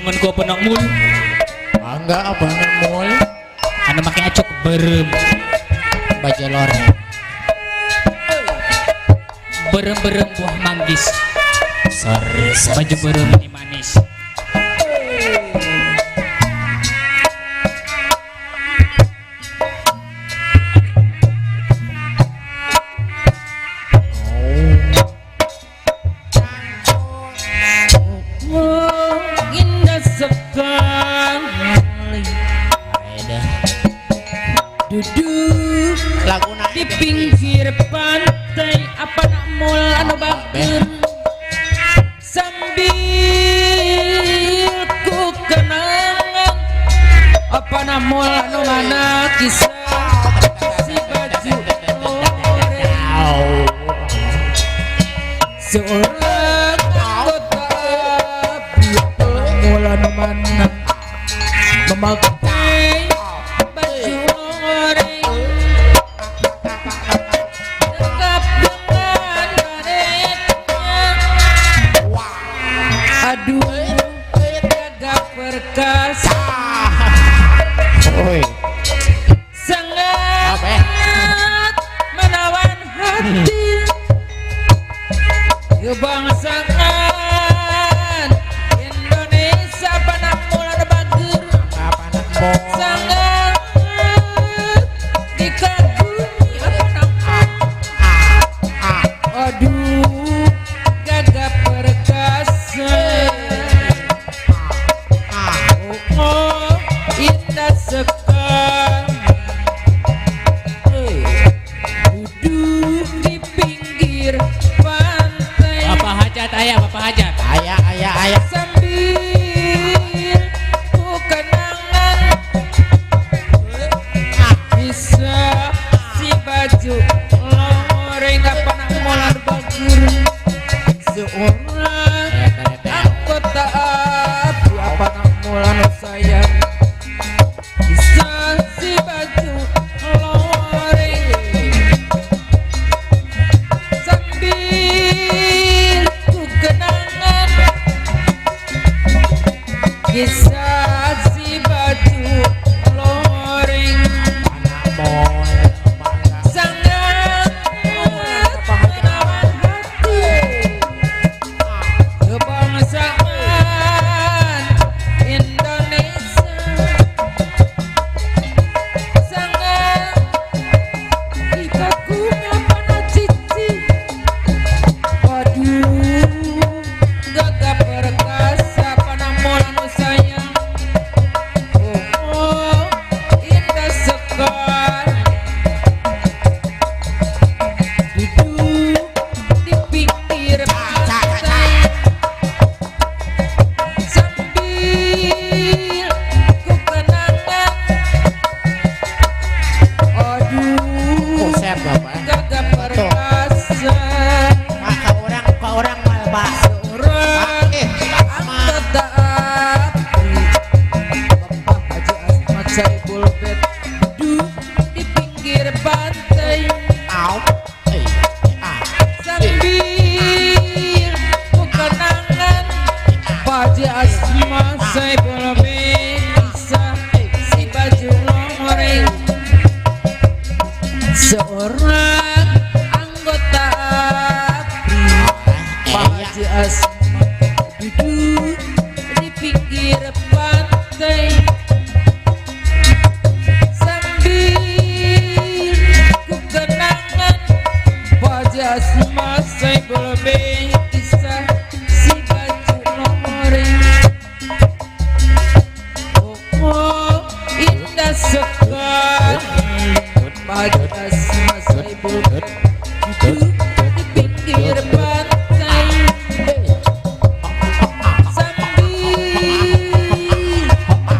Bangun ku penak mul. Mangga apa mul? Anu make acuk berem. Baju loreng. Berem-berem buah manggis. Sorry, sorry. Baju berem ini manis. Oh, indah sekali duduk Lagu di pinggir pantai, apa nak mul anu bager sambil ku kenangan, apa nak mul anu mana kisah si baju loreng seorang anggota abdi, apa nak mul anu mana memakai baju loreng lengkap dengan baretnya. Aduh, gagah perkasa, Oi. sangat menawan hati kebangsaan Indonesia, panamulan bager Apa nak mul? sangat dikagumi, apa nama, aduh gagah perkasa, oh, oh indah sekali duduk di pinggir pantai. Bapak Hajat ayah, Bapak Hajat Ayah, ayah, ayah. Sambil ku kenangan bisa si baju loreng, apa nak molar bagur seorang anggota abdi, apa nak molar sayang bisa si baju loreng sambil ku kenangan kisah si baju loreng Anak mul. Mangga. sangat menawan hati kebangsaan Indonesia, sangat dikagumi apa cici, waduh gagah perkasa, panamolan sayang, oh, oh indah sekali duduk di pinggir pantai sambil ku kenangan, aduh Buset, Bapak. gagah perkasa Pak, ka orang mal, Pak. seorang Eh, anggota abdi, Bapak Haji Ahmad Saiful Bet duduk di pinggir pantai Au. Eh, ah. sambil ku kenangan Pak Haji Asma Saiful Bet kisah si baju loreng seorang anggota abdi, Pak Haji Asma duduk di pinggir pantai sambil ku kenangan Pak Haji Asma Saiful Bet kisah si baju loreng, oh, oh indah sekali Pak Haji Asma Saiful Bet duduk di pinggir pantai sambil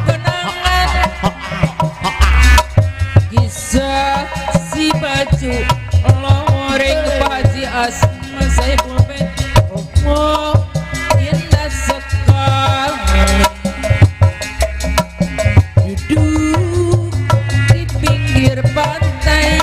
kenangan kisah si baju loreng, Pak Haji Asma Saiful Bet, oh, oh indah sekali duduk di pinggir pantai.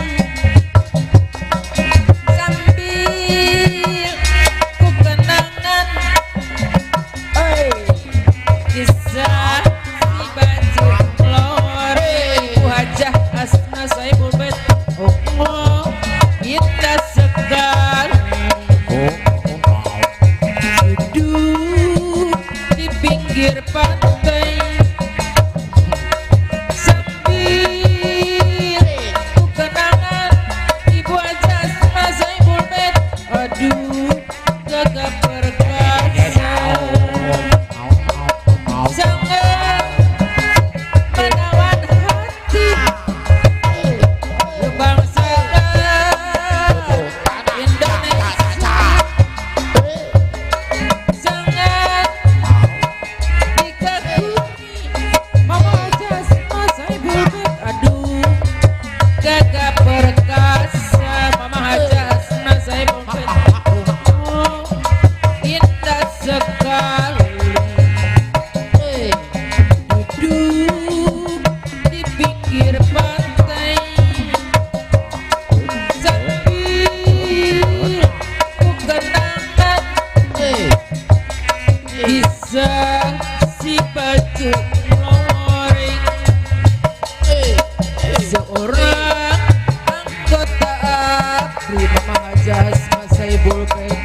Jafri Mama Haja Asma Saibul Baik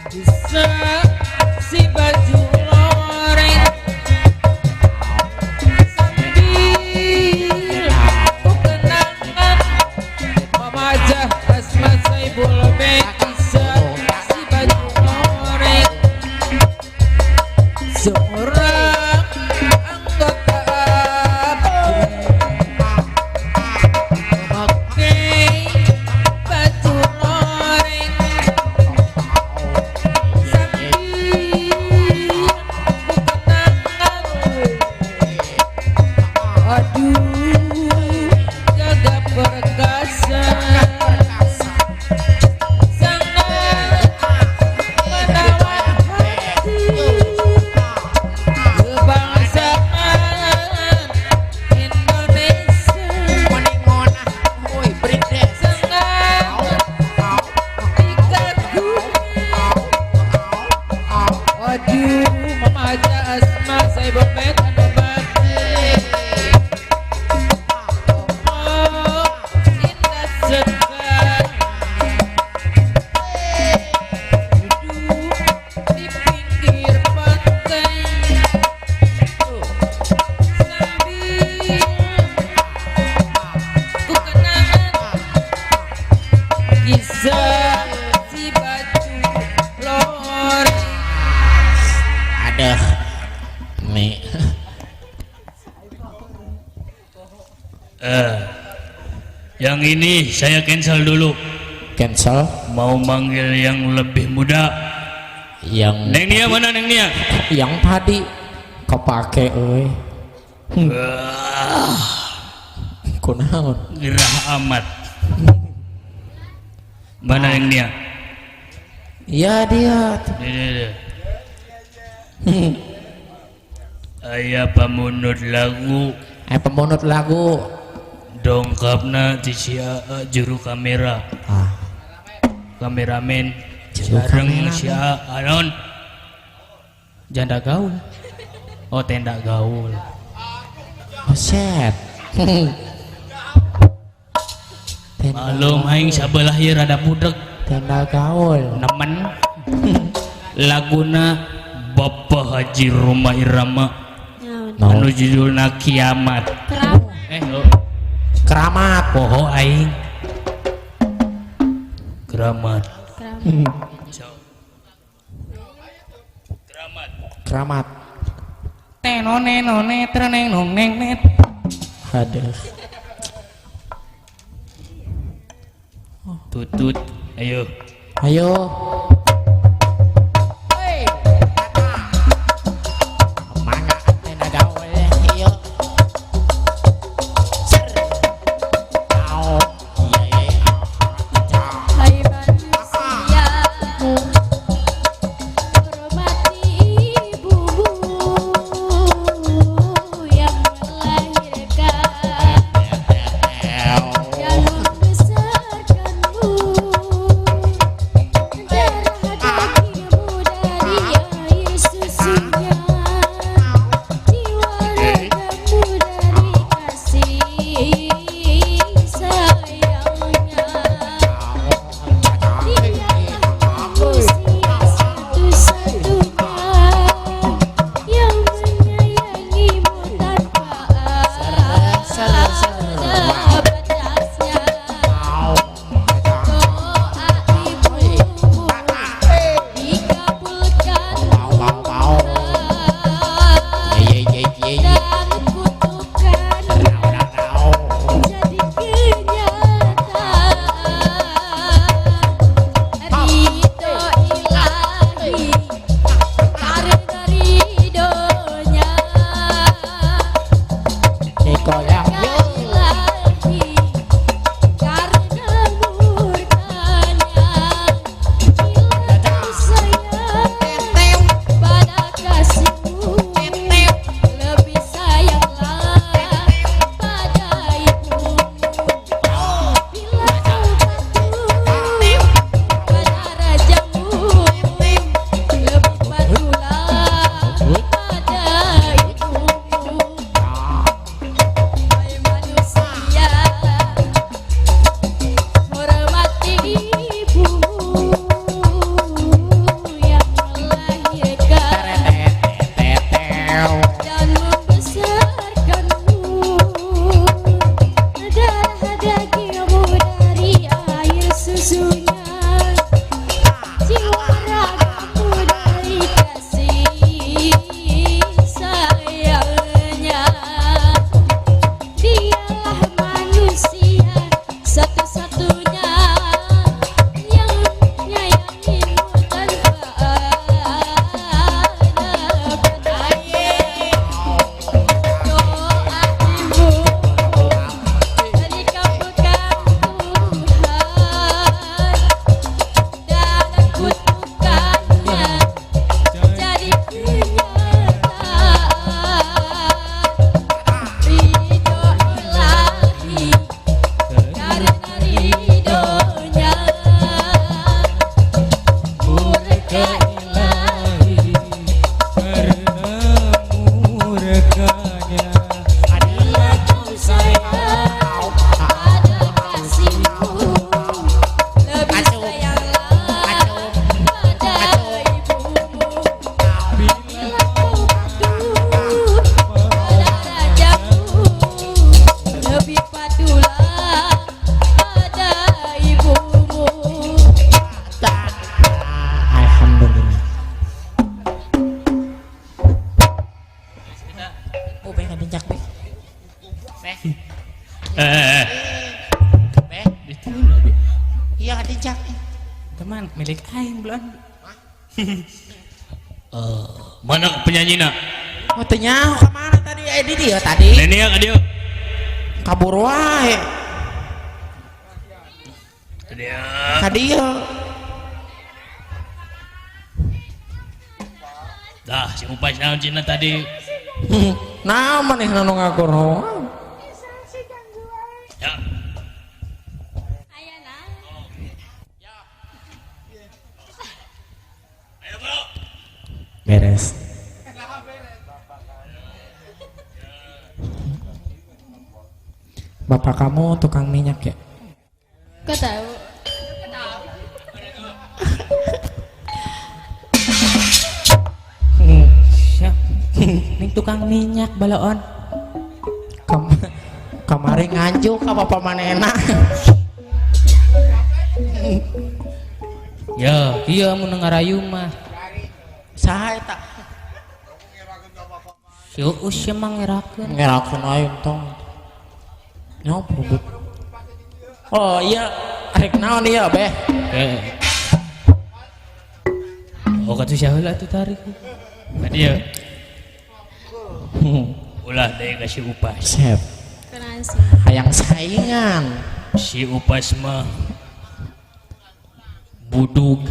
bisa si baju loreng sambil ku kenangan Mama Haja Asma Saibul Baik bisa si baju loreng seorang anggota ABRI memakai baju loreng sambil ku kenangan. Aduh, jaga perkasa sangat menawan hati kebangsaan Indonesia Meningonah, woi break dance. sangat dikagumi. Aduh, Mama Haja Asma Saibul Bait anu bakti. Oh, indah sekali duduk di pinggir pantai sambil ku kenangan kisah si baju loreng. Aduh. Nih. Eh, yang ini saya cancel dulu. Cancel Mau manggil yang lebih muda. Yang Neng Nia mana Neng Nia? Yang tadi kepake euy. Wah, Kunaon? Gerah amat. Mana Neng Nia? Iya dia. Dia, dia, dia. Aya pamunut lagu. Eh, pemunut lagu. Dongkapna ti si AA juru kamera. Ah, kameramen. Juru sareng kameramen. si AA naon? Janda gaul. Oh, tenda gaul. Oh, set. Tenda Malum aing sabelah ieu rada budeg. Tenda gaul. Nemen laguna Bapak Haji Rhoma Irama No. anu judulna Kiamat. Keramat. Eh, oh, Keramat. Poho aing. Keramat. Keramat. So. Keramat. Keramat. Tenone none treneng nong neng net. Aduh. Tutut. Ayo. Ayo. Hey. Mangga tenda gaul ieu. Ser. Au. Iya iya. Hai manusia, hormati ibumu yang melahirkan dan membesarkanmu. Dia ngatincak. Teman milik aing belum. Mana penyanyina? Oh teu nyaho ka mana tadi? Di dieu tadi. Nenia ka dieu. Kabur wae. Ka dieu. Ka dieu. Dah si Upas naon cina tadi? Nah, manehna nu ngakur hoang. Ya. Aya na. Ayo bro. Beres. Bapak kamu tukang minyak ya? Kok tahu? Siap. Ning tukang minyak balaon. Kamari nganjuk ka bapak manehna. Ya, iya mun ngarayu mah. Saha eta? Si Uus sia mah ngerakeun. Ngerakeun aing tong. Nyopo but. Oh iya, arek naon ieu beh? Oh katuh sia heula tuh tarik. Ka dieu. Ulah deui ka si Upas. Sep. Kunaon sih? Hayang saingan. Si Upas mah budug.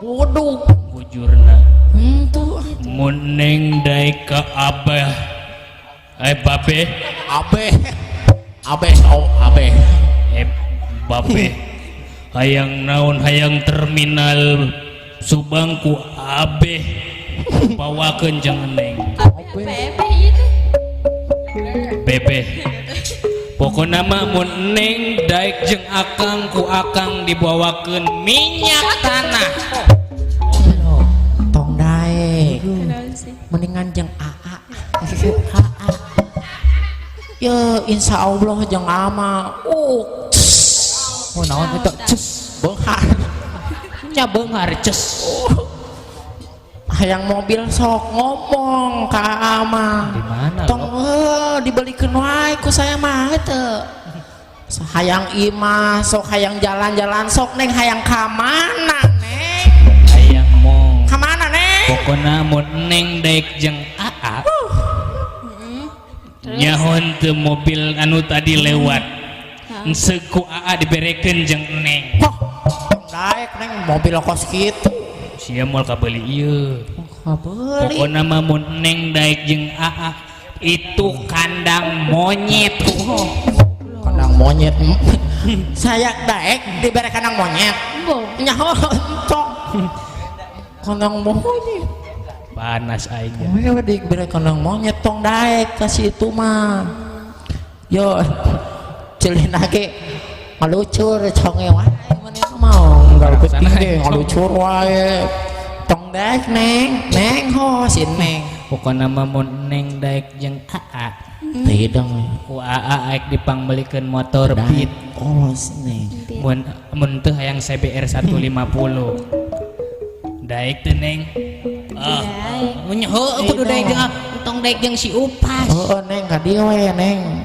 Budug. Bujurna. Henteu. Mun neng daek ka abah. Babe. Abe. Abe, oh, abe. Babe. Hayang naon hayang terminal Subang ku abe. Bawakeun jeung neng. Abe apa ieu teh? Bebe. Pokona mah mun neng daek jeung akang ku akang dibawakeun minyak tanah. Tong daek. Kunaon sih? Mendingan jeung AA. AA. Ye, insya Allah jeung ama. Oh, naon eta? Ces. Beunghar. Nya beunghar ces. Hayang mobil sok ngomong ka AA mah. Di mana, Tong dibelikeun wae ku saya mah teu. So, hayang imah sok hayang jalan-jalan sok neng hayang ka mana neng? Hayang mong. Ka mana neng? Pokona mun neng daek jeung AA. Nyahon teu mobil anu tadi lewat. Engseuk ku AA diberekeun jeung neng. Wah, tong daek neng mobil kos kitu. Sia moal kabeuli ieu. Kabeuli. Pokona mah mun neng daek jeung AA itu kandang monyet. Kandang monyet. Saya daek dibere kandang monyet. Embung. Nyaho tong. Kandang monyet. Panas aing. We dibere kandang monyet tong daek kasih itu mah. Yo celina ge ngalucur conge wae maneh mah unggal peuting ge ngalucur wae. Tong daek neng, neng ho si neng. Pokona mah mun neng daek jeung AA. Tidak. Ku AA aek dipangbeulikeun motor Beat. Oh si neng. Mun mun teu hayang CBR 150. Daek teu neng. Ah. Mun heueuh kudu daek jeung tong daek jeung si Upas. Heueuh neng ka dieu we neng.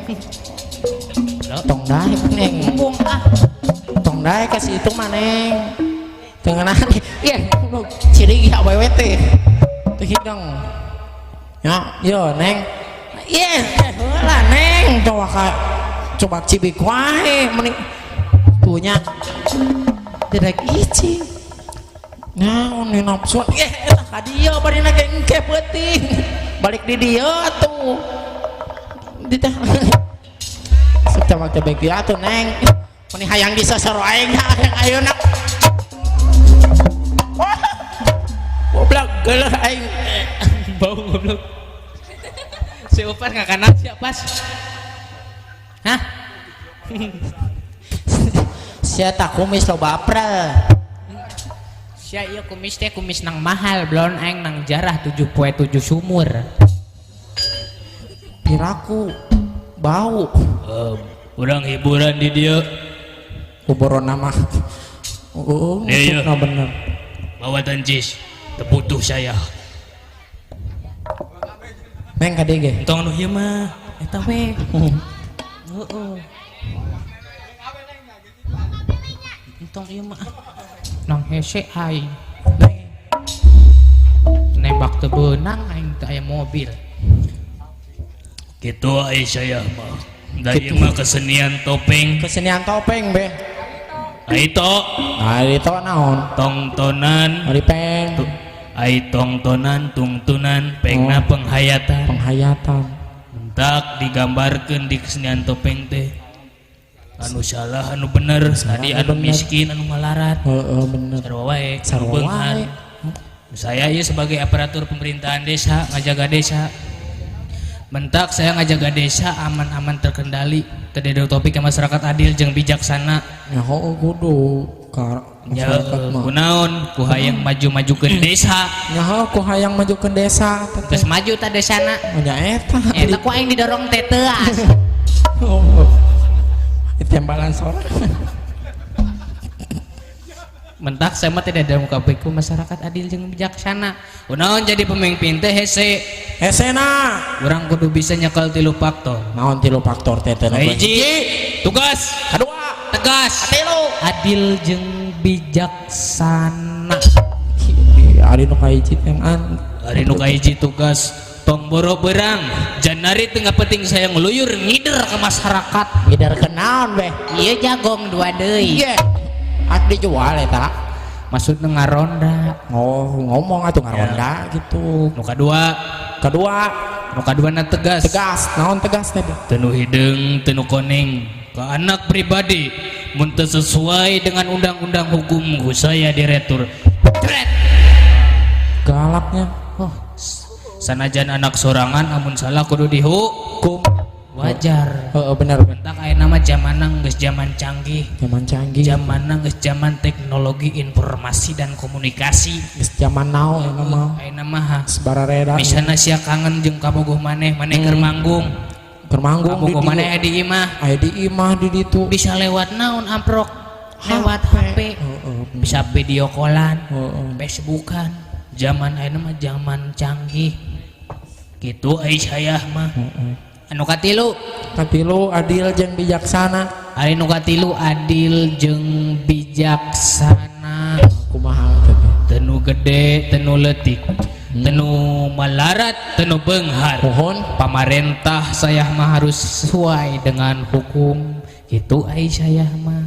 Tong daek neng. Embung ah. Tong daek ka si itu mah neng. Teu ngeunaan. Ieu ciri awewe teh. Teu hidung. Ya, yo neng. Ieu heula neng coba ka coba cibik wae mending tuh nya direk icing. Naon ni nafsu? Eta ka dieu barina ge engke peuting. Balik di dieu atuh. Di teh. Sok teh baik atuh neng. Meni hayang disosor aing hayang ayeuna. Goblok geuleuh aing. Bau goblok. Si Upas ngakanan siapa pas? Hah? Sia tak kumis loba apre. Sia ieu kumis teh kumis nang mahal belon aing nang jarah 7.7 sumur. Piraku bau. Urang hiburan di dieu. Kuborona mah. Oh, Iya, iya. bener. Bawa tancis, tebutuh saya. Neng ka dieu ge. Entong nu ieu mah, Eta we. Heeh. Entong ieu mah. Nang hese aing. Nembak teu beunang aing teu aya mobil. Gitu ai saya mah. Da ieu mah kesenian topeng. Kesenian topeng be. Ai to Nah, itu naon? tongtonan. Ari peng. Ai tongtonan tungtunan pengna Oh. penghayatan. Penghayatan. Mentak digambarkeun di kesenian topeng teh. Anu salah anu bener, tadi anu anu bener. Miskin anu malarat. Heeh, bener. Sarua wae, Sarua beunghar. wae. Saya ieu sebagai aparatur pemerintahan desa ngajaga desa. Mentak saya ngajaga desa aman-aman terkendali. Tadi ada topik masyarakat adil jeung bijaksana. Ya heuh kudu ka Ya, masyarakat mah. kunaon ku hayang maju-majukeun desa. Nya heuh ku hayang majukeun desa teh. Geus maju ta desana. Nya eta. Eta ku aing didorong teh teuas. Oh. Tembalan sora. Mentak saya mah tidak ada muka ku masyarakat adil jeung bijaksana. Kunaon jadi pemimpin teh hese. Hesena. Urang kudu bisa nyekel tilu faktor. Naon tilu faktor teh teh? Hiji, tugas, Kadua, tegas, tilu. Adil jeung bijaksana. Ari nu kahiji teh an. Ari nu kahiji tugas tong boro berang. Janari tengah penting saya ngeluyur ngider ke masyarakat. Ngider kenaon be? Ieu jagong dua deui. Iya. Ak dijual eta. Maksudna ngaronda. Oh, ngomong atuh ngaronda gitu. Nu kadua, Kedua, nu kadua na tegas. Tegas. Naon tegas teh? Tenu hideung, tenu koneng. Ke anak pribadi mun teu sesuai dengan undang-undang hukum ku saya diretur. Jret. Galaknya. Oh, sanajan anak sorangan amun salah kudu dihukum. Wajar. Heeh, bener bener. Mentak aya nama zamanna geus zaman canggih. Zaman canggih. Zamanna geus zaman teknologi informasi dan komunikasi. Geus zaman now eta mah. Ayeuna mah Sebarareda. misalna sia kangen jeung kabogoh maneh, maneh keur manggung. Keur manggung Kabogoh di maneh aya di imah. Aya di imah di ditu. Bisa lewat naon amprok? Lewat HP. Heeh. Bisa video callan, Heeh. Facebookan. Zaman ayeuna mah zaman canggih. Gitu ai saya mah. Heeh. Anu katilu, Katilu adil jeung bijaksana. ari nu katilu adil jeung bijaksana. Kumaha teh? Tenu gede, tenu leutik, tenu malarat, tenu beunghar. Mohon Pamarentah saya mah harus sesuai dengan hukum. Gitu ai saya mah.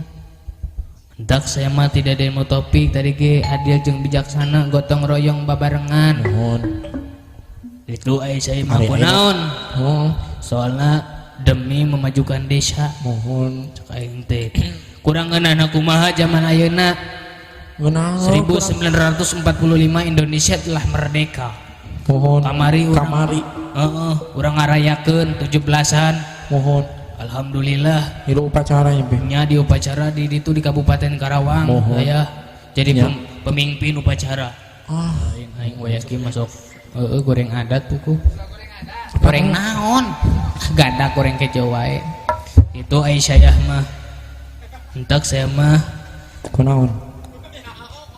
Entak saya mah tidak ada mau topik tadi ge adil jeung bijaksana gotong royong babarengan. Mohon. Itu ai saya mah Ari kunaon? Oh, Soalna demi memajukan desa. mohon. Cek aing teh. Kurang ngeunah kumaha zaman ayeuna. Ngeunah. 1945 Indonesia telah merdeka. Mohon. Kamari urang, Kamari. Heeh, urang ngarayakeun 17-an. Mohon. Alhamdulillah Ieu upacaranya be. nya di upacara di ditu di Kabupaten Karawang Mohon. saya jadi Nya. pemimpin upacara. Ah, Aing aing wayah ki masuk heeh goreng adat buku. Goreng naon? Gada goreng kejo wae. Itu ai saya mah. Entak saya mah kunaon?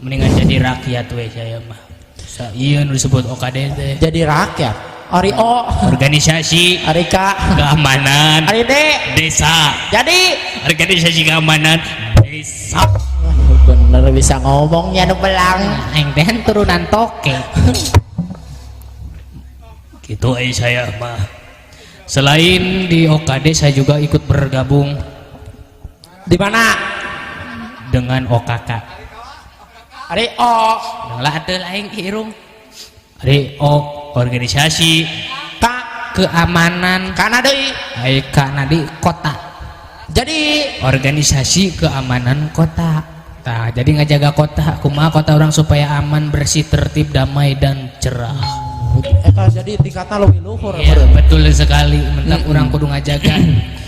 Mendingan jadi rakyat we saya mah. Sa ieu nu disebut OKD teh. Jadi rakyat. Ari O, Organisasi Ari K, keamanan Ari D. desa. Jadi Organisasi keamanan desa. Bener bisa ngomongnya nu belang. Aing teh turunan toke. Gitu ai saya mah. Selain di OKD saya juga ikut bergabung Di mana? Dengan OKK. Ari O, Lah atuh aing irung Ari O organisasi K, keamanan kana deui. ai kana di kota. Jadi organisasi keamanan kota. Tah, jadi ngajaga kota, kumaha kota orang supaya aman, bersih, tertib, damai dan cerah. Eta jadi tingkatna leuwih luhur. Iya, meureun. betul sekali. Mentak urang kudu ngajaga.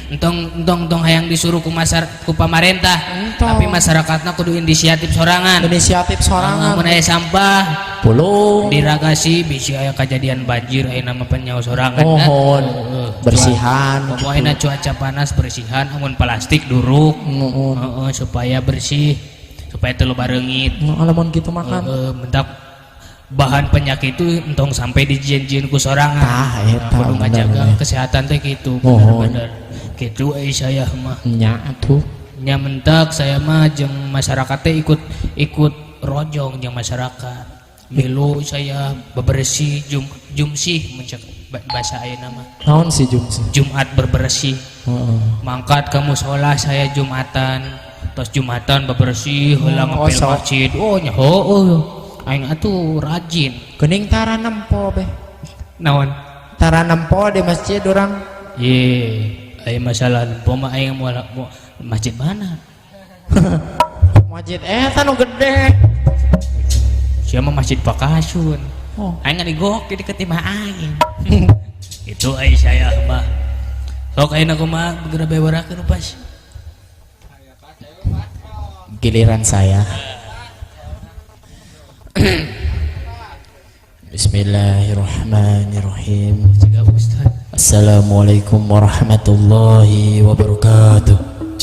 Entong entong entong hayang disuruh ku masar ku pamarentah, Entong. tapi masyarakatna kudu inisiatif sorangan. Inisiatif sorangan. Mun aya sampah Pulung. diragasi bisi aya kejadian banjir aya nama penyawa sorangan. Mohon. Heeh. Bersihan. Komo ayeuna cuaca panas bersihan amun plastik duruk. Mohon. Heeh, supaya bersih, supaya teu loba reungit. Lamun kitu makan. Heeh, mentak bahan penyakit itu entong sampai dijieun-jieun ku sorangan. Tah, eta, Kudu bener, ngajaga bener. kesehatan teh gitu, Mohon. bener-bener. Gitu ai saya mah. Nya atuh. Nya mentak saya mah jeung masyarakat teh ikut ikut rojong jeung masyarakat. Milu saya bebersih jumsih muncak bahasa ayeuna mah. Naon sih jumsih? Jumat berbersih. Heeh. Mangkat ke musola saya Jumatan. Tos Jumatan bebersih heula Oh, ngepel sok. masjid. Oh nya heueuh. Aing atuh rajin. Geuning tara nempo beh. Naon? Tara nempo di masjid urang. Ye, aya masalah nempo mah aing moal masjid mana? Masjid eta nu gede. Siapa masjid Pakasun. Oh. Aing ngarigok di deket imah aing. Itu ai saya mah. Sok ayeuna kumaha geura bewarakeun pas. Giliran saya. Bismillahirrahmanirrahim. Jika Ustaz. Assalamualaikum warahmatullahi wabarakatuh.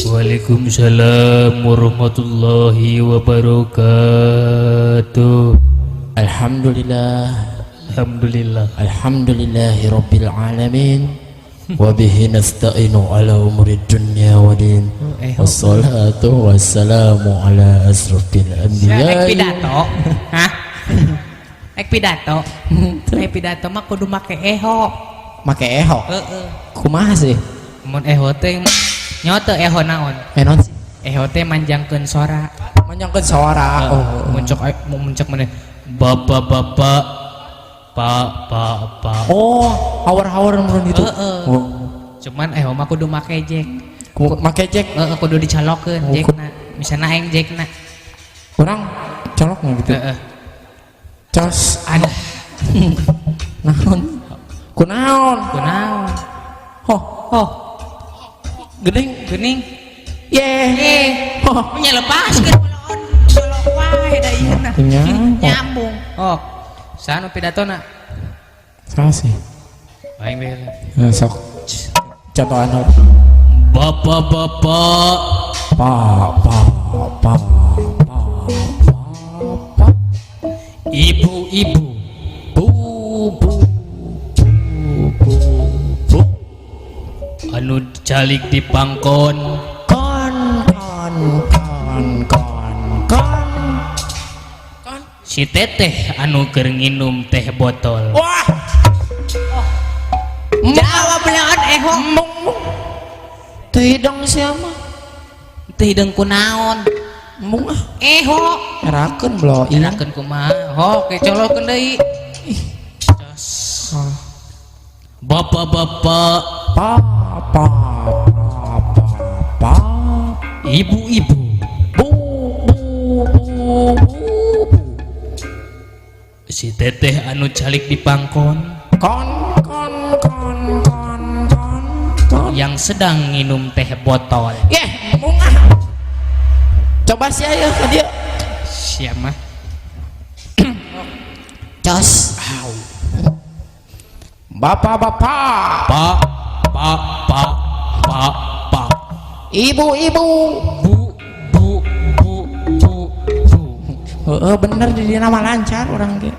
Waalaikumsalam warahmatullahi wabarakatuh. Alhamdulillah. Alhamdulillah. Alhamdulillahi rabbil alamin. Wabihi nasta'inu ala umuri dunya wa din. Wassalatu wassalamu ala asrafil Nek anbiya. pidato. Hah? Nek pidato. Nek pidato mah kudu make eho. Make eho. Heeh. Kumaha sih? Mun eho teh nyoto eho naon? Naon sih? Eho teh manjangkeun sora. Manjangkeun sora. Oh. Muncak muncak mana? Bapak-bapak, pak pak pak. Oh, hawar-hawar menurut itu. Heeh. Oh. Cuman eho mah kudu make jack. Make jack. Heeh, kudu dicalokeun Oh, jackna. Misalna aing jackna. Orang colok nggak gitu? Heeh. Cos. Ada. Naon? Kunaon? Kunaon? Oh, Oh, geuning. geuning. Ye. Eh, Oh. nya lepaskeun bolon. Bolon wae da ieu na. Nya. Nyambung. Oh. Saha nu pidatona? Salah sih. Aing we. Ya, sok. Contohan hop. Bapak-bapak, Pa pa pa pa pa pa. ibu-ibu, Bu bu bu bu bu. anu calik di pangkon, Kon kon kon kon kon. Kon. si teteh anu keur nginum teh botol. Wah. Jawab beleon eho. Mung mung. Teu hidung siapa? Teu hideung kunaon? Mung ah. Eho. Erakeun blo ieu. Erakeun kumaha? Ho, ke colokeun deui. Cos. Bapak-bapak, Pa pa pa pa pa. ibu-ibu, Bu bu bu bu bu. si teteh anu calik di pangkon Kon kon kon kon kon kon. yang sedang nginum teh botol. Yeh, mung ah. Coba sih ayo ke dia. Siapa? Cos. Bapak-bapak, Pak, pak, pak, pak, pak. ibu-ibu. Bu, bu, bu, bu, bu. Heeh, bener di dia nama lancar orang ge.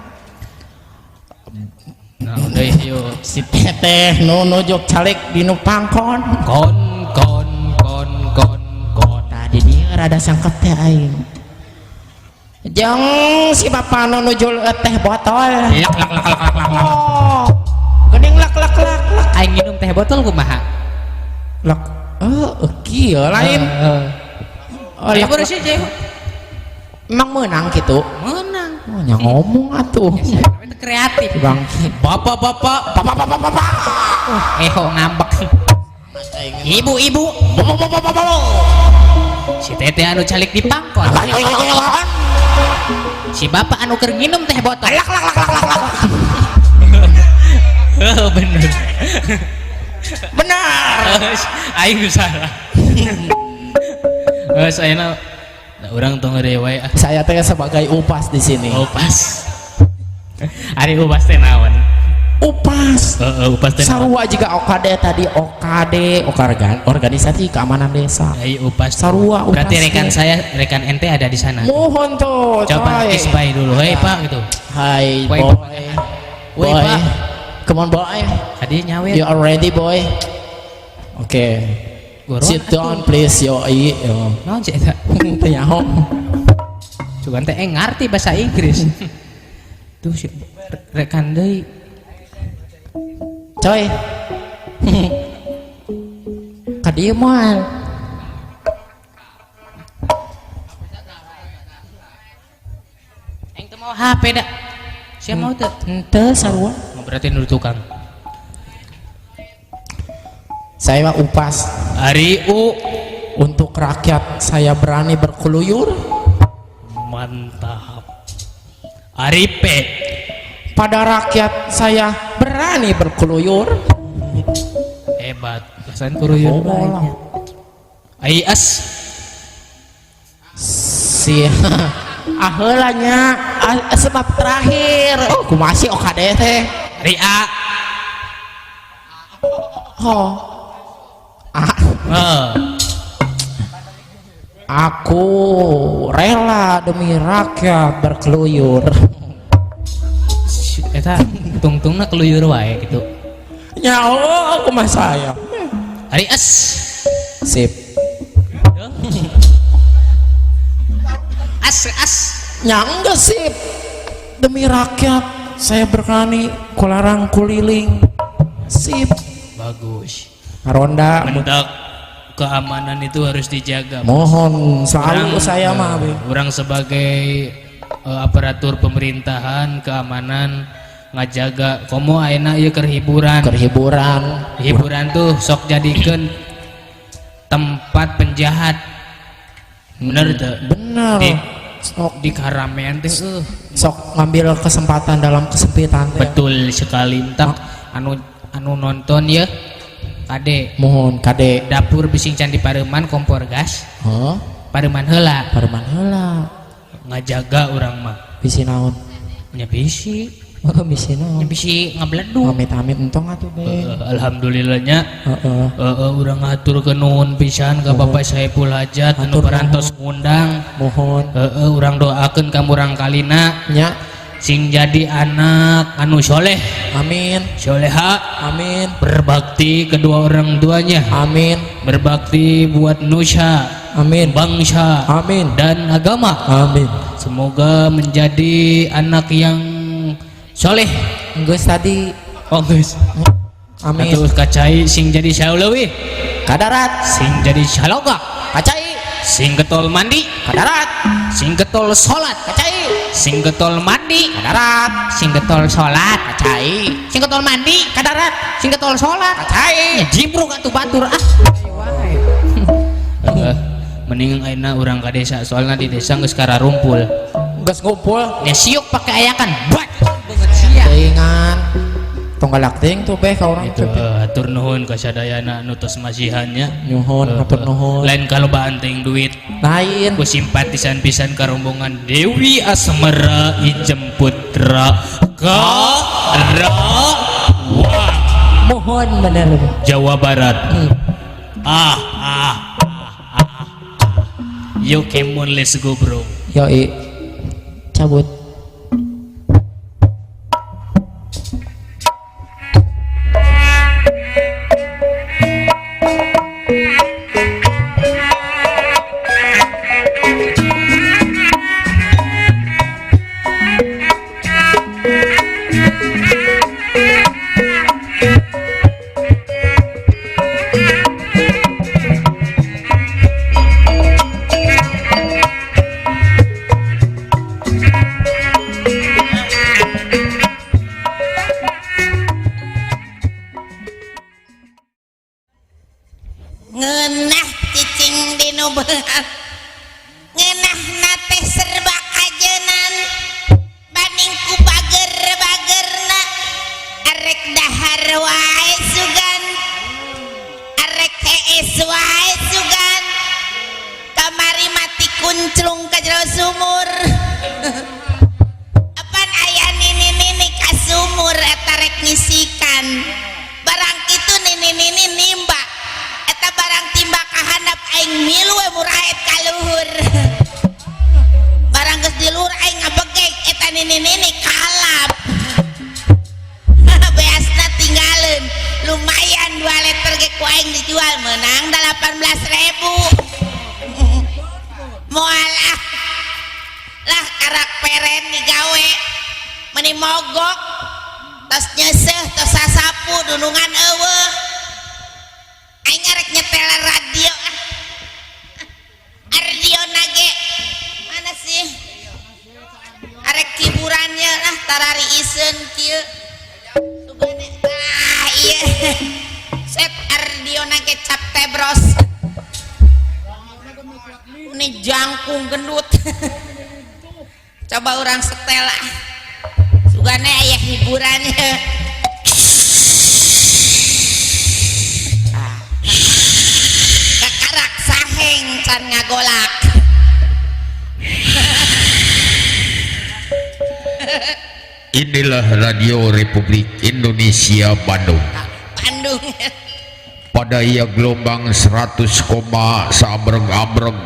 Nah, udah yuk. Si teteh nu nujuk calik di nu pangkon. Kon, kon, kon, kon, kon. Tadi dia rada sangkep teh aing. Jeung si bapak nu nujul teh botol. Lak, lak, lak, lak, lak, lak, lak. Oh. Geuning lak lak lak lak. Aing minum teh botol kumaha? Lak. Kieu lain. Heeh. Oh, Ayo lak, baru lak. sih, Cek. Emang menang gitu. Menang. Oh, nya ngomong atuh. Itu kreatif. Bang. Bapak-bapak, Papa papa papa. eho ngambek. Ibu-ibu, si teteh anu calik di pangkon. Si bapak anu keur nginum teh botol. Lak lak lak lak lak lak. Heeh, bener. Benar. Aing salah. Geus ayeuna da urang tong heureuy wae ah. Saya teh sebagai upas di sini. Oh, pas. Ari upas teh naon? Upas. Heeh, upas teh naon? Sarua juga OKD tadi OKD organ organisasi keamanan desa. Ai upas. Sarua upas Berarti rekan teh. saya, rekan ente ada di sana. Mohon tuh, Coba coy. isbay dulu. Hei, Pak gitu. Hai Woi, boy. Pak. Woi, Boy. Pak. Come on boy. Tadi nyawer. You are ready boy? Oke. Goron. Sit down please yoi. Yo. Naon sih eta? Teu nyaho. Cuman teh ngarti bahasa Inggris. Tuh si rekan deui. Coy. Ka dieu moal. Aing teu mau HP da. Sia mau teu? Henteu sarua. Oh, berarti nu tukang. Saya mah upas Ari U untuk rakyat saya berani berkeluyur. Mantap. Ari P. Pada rakyat saya berani berkeluyur. Hebat. Lasan kuruyur Oh, bae. lah. Ari S. Si ah heula nya ah, sebab terakhir. Oh, kumaha sih OKD teh? Ari A. Oh. Ah, Eh. aku rela demi rakyat berkeluyur. Eta tungtungna keluyur wae gitu. Ya Allah, aku mah saya. Ari S. Sip. As as. Ya enggak sip. Demi rakyat saya berani kularang kuliling. Sip. Bagus. Ronda Mendak keamanan itu harus dijaga. mohon selalu saya mah be. Orang sebagai aparatur pemerintahan keamanan ngajaga komo ayeuna ieu keur hiburan. Keur hiburan. Hiburan tuh sok jadikeun tempat penjahat. Bener teu? Bener. Sok di karamean teh Sok ngambil kesempatan dalam kesempitan teh. Betul sekali. Entak anu anu nonton ya kade. Mohon kade. Dapur bising can dipareuman kompor gas. Hah? Pareuman heula. Pareuman heula. Ngajaga urang mah. Bisi naon? Nya bisi. Oh, bisi naon? Nya bisi ngabledug. Amit-amit entong atuh be. Alhamdulillahnya. Heeh. Urang ngaturkeun nuhun pisan ka Bapak Saiful Hajat anu Hatur parantos ngundang. Mohon. Heeh, urang doakeun ka murang kalina Nya. sing jadi anak anu soleh. Amin. Soleha. Amin. Berbakti kedua orang tuanya. Amin. Berbakti buat nusa, Amin. bangsa, Amin. dan agama. Amin. Semoga menjadi anak yang soleh. Geus tadi. Oh geus. Amin. Atuh kacai sing jadi sauleuwih, Kadarat. sing jadi saloga, Kacai. sing getol mandi, Kadarat. sing getol salat, Kacai. sing getol mandi, Kadarat. sing getol salat, Kacai. sing getol mandi, Kadarat. sing getol salat. Kacai. Jibruk atuh batur ah. Mending ayeuna urang ka desa, soalna di desa geus kararumpul. Geus ngumpul. Nya siuk pake ayakan, bat banget sia. Teuingan. Tong galak teuing tuh beh ka urang Itu teh. hatur nuhun ka sadayana anu tos masihannya. Nyuhun, hatur nuhun. Lain kalobaan teuing duit. Lain. Ku simpatisan pisan ka rombongan Dewi Asmara Ijem Putra Karawang. Mohon bener. Jawa Barat. Ah ah ah ah. Yo come on, let's go bro. Yoi. Cabut. Ngeunah cicing di nu beunghar, ngeunahna teh serba kajenan banding ku bager-bagerna. Arek dahar wae sugan, arek hees wae sugan. Kamari mati kunclung ka jero sumur. Apan aya nini-nini ka sumur eta rek ngisikan barang kitu. Nini-nini nimba eta barang timba ka handap, aing milu we muraet ka luhur. Barang geus di luhur aing ngabegek eta nini-nini kalap. Beasna tinggalin, lumayan 2 liter ge ku aing dijual menang 18. Lah karak peren digawe meni mogok tos nyeuseuh tos sasapu dunungan eueuh. Aing arek nyetel radio ah. Radio nage mana sih? Arek hiburannya lah tarari iseun kieu. Sugane ah iya. Set radio nage cap tebros. Ini jangkung gendut. Coba orang setel ah. Sugane aya hiburannya. Ah. Kakarak saheng can ngagolak. Inilah Radio Republik Indonesia Bandung. Bandung. Pada ia gelombang 100, sabreng-abreng.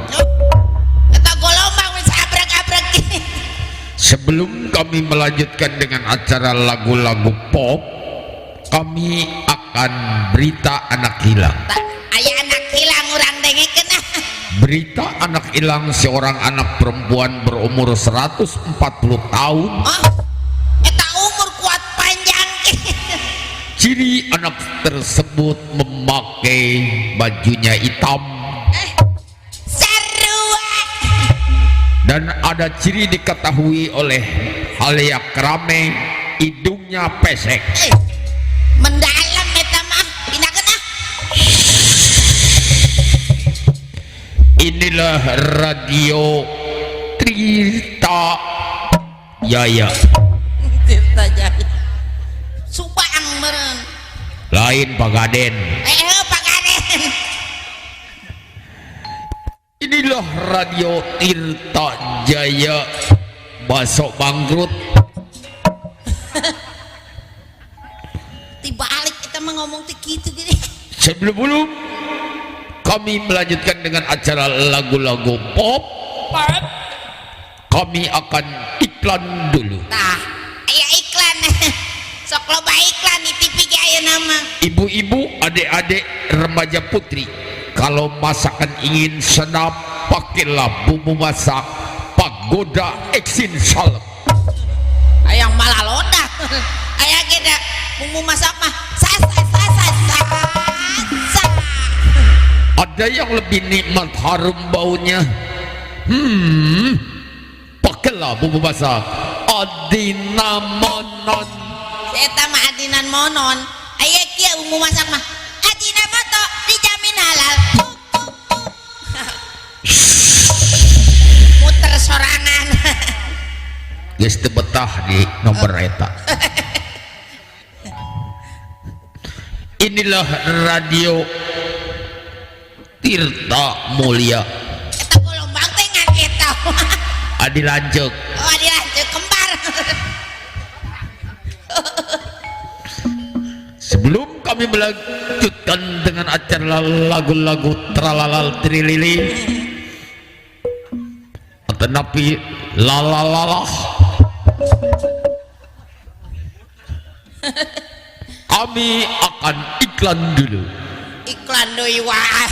Eta gelombang wis abrek-abrek. Sebelum kami melanjutkan dengan acara lagu-lagu pop, kami akan berita anak hilang. Aya anak hilang urang dengekeun ah. Berita anak hilang seorang anak perempuan berumur 140 tahun. Oh, eta umur kuat panjang. Ciri anak tersebut memakai bajunya hitam. Sarua. Dan ada ciri diketahui oleh halayak rame, hidungnya pesek. Mendalam eta mah, pindahkeun ah. Inilah Radio Tirta Jaya. Tirta Jaya. Subang meureun. Lain Pagaden. Pagaden. Inilah Radio Tirta Jaya. Basok bangkrut. Dibalik kita mah ngomong teh kitu gini. Sebelum kami melanjutkan dengan acara lagu-lagu pop, kami akan iklan dulu. Tah, aya iklan. Sok loba iklan di TV ge ayeuna mah. Ibu-ibu, adik-adik, remaja putri, kalau masakan ingin sedap, pakailah bumbu masak Pagoda Exin Salep. Ayang malah loda. Aya ge da bumbu masak mah sa sa sa sa sa. Sa. Ada yang lebih nikmat harum baunya. Pakailah bumbu masak Adina Monon. Eta mah Adinan Monon. Aya kieu bumbu masak mah Adina Moto dijamin halal. Muter sorangan. Geus teu betah di nomor eta. Inilah Radio Tirta Mulia. Eta gelombang teh ngan eta. Adi lanceuk. Oh, adi lanceuk kembar. Sebelum kami melanjutkan dengan acara lagu-lagu tralalal trilili tetapi lalalalah, kami akan iklan dulu. Iklan deui wae.